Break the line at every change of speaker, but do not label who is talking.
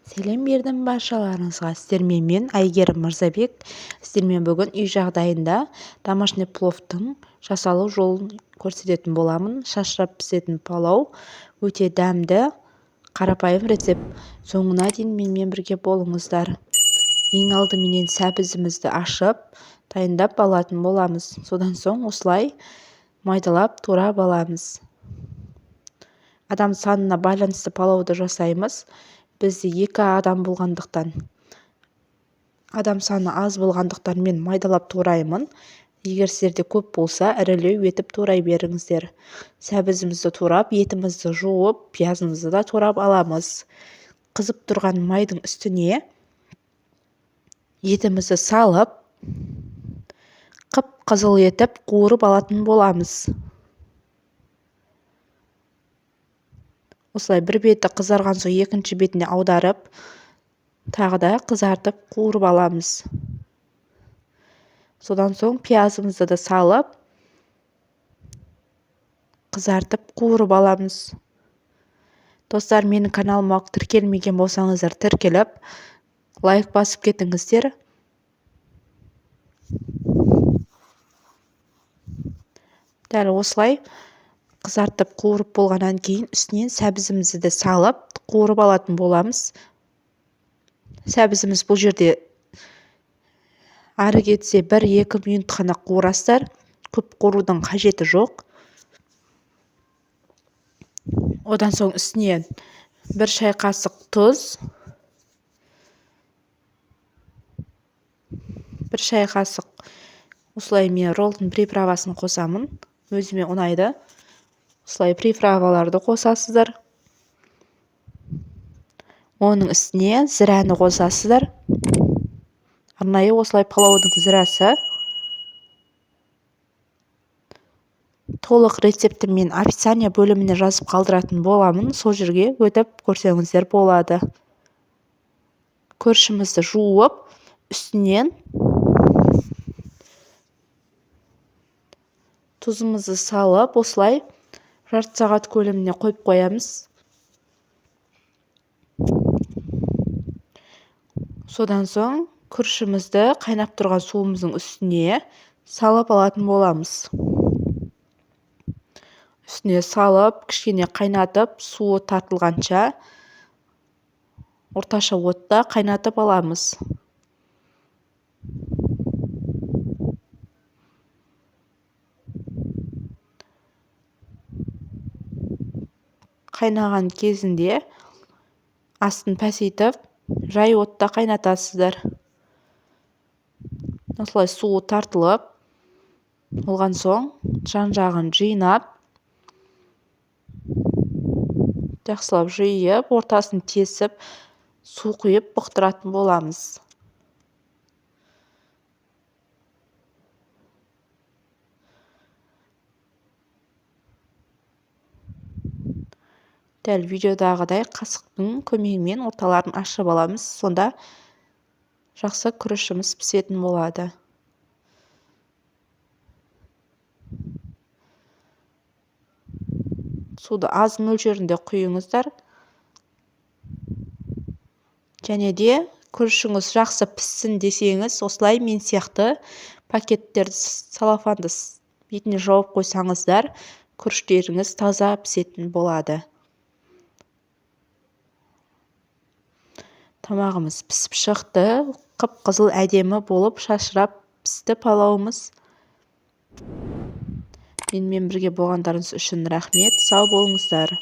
Сәлем бердім баршаларыңызға. Сіздермен мен Әйгерім Мырзабек. Сіздермен бүгін үй жағдайында домашний пловтың жасалу жолын көрсететін боламын. Шашырап пісетін палау өте дәмді, қарапайым рецепт. Соңына дейін менімен бірге болыңыздар. Ең алдыменен сәбізімізді ашып, дайындап алатын боламыз. Содан соң осылай майдалап турап аламыз. Адам санына байланысты палауды жасаймыз. Бізде 2 адам болғандықтан, адам саны аз болғандықтан мен майдалап тураймын. Егер сіздерде көп болса, ірілеу етіп турай беріңіздер. Сәбізімізді турап, етімізді жуып, пиязымызды да турап аламыз. Қызып тұрған майдың үстіне етімізді салып, қып-қызыл етіп қуырып алатын боламыз. Осылай бір беті қызарған соң екінші бетіне аударып, тағы да қызартып қуырып аламыз. Содан соң пиязымызды да салып, қызартып қуырып аламыз. Достар, менің каналыма тіркелмеген болсаңыздар, тіркеліп, лайк басып кетіңіздер. Дәл осылай қызартып қуырып болғаннан кейін үстінен сәбізімізді де салып қуырып алатын боламыз. Сәбізіміз бұл жерде ары кетсе 1-2 минут қана қуырасыздар. Көп қуырудың қажеті жоқ. Одан соң үстіне 1 шай қасық тұз, 1 шай қасық осылай мен роллтон приправасын қосамын. Өзіме ұнайды. Осылай приправаларды қосасыздар. Оның үстіне зірәні қосасыздар. Арнайы осылай палаудың зірәсі. Толық рецептті мен описание бөліміне жазып қалдыратын боламын. Сол жерге өтіп көрсеңіздер болады. Күрішімізді жуып, үстінен тұзымызды салып, осылай жарты сағат көлеміне қойып қоямыз. Содан соң күрішімізді қайнап тұрған суымыздың үстіне салып алатын боламыз. Үстіне салып, кішкене қайнатып, суы тартылғанша орташа отта қайнатып аламыз. Қайнаған кезінде астын пәсейтіп, жай отта қайнатасыздар. Осылай суы тартылып болған соң жан-жағын жинап, жақсылап жиып, ортасын тесіп, су құйып бұқтыратын боламыз. Дәл видеодағыдай қасықтың көмегімен орталарын ашып аламыз. Сонда жақсы күрішіміз пісетін болады. Суды аз мөлшерінде құйыңыздар. Және де күрішіңіз жақсы піссін десеңіз, осылай мен сияқты пакеттерді, целлофанды бетіне жауып қойсаңыздар, күріштеріңіз таза пісетін болады. Тамағымыз пісіп шықты, қып-қызыл әдемі болып шашырап пісті палауымыз. Менімен бірге болғандарыңыз үшін рахмет, сау болыңыздар.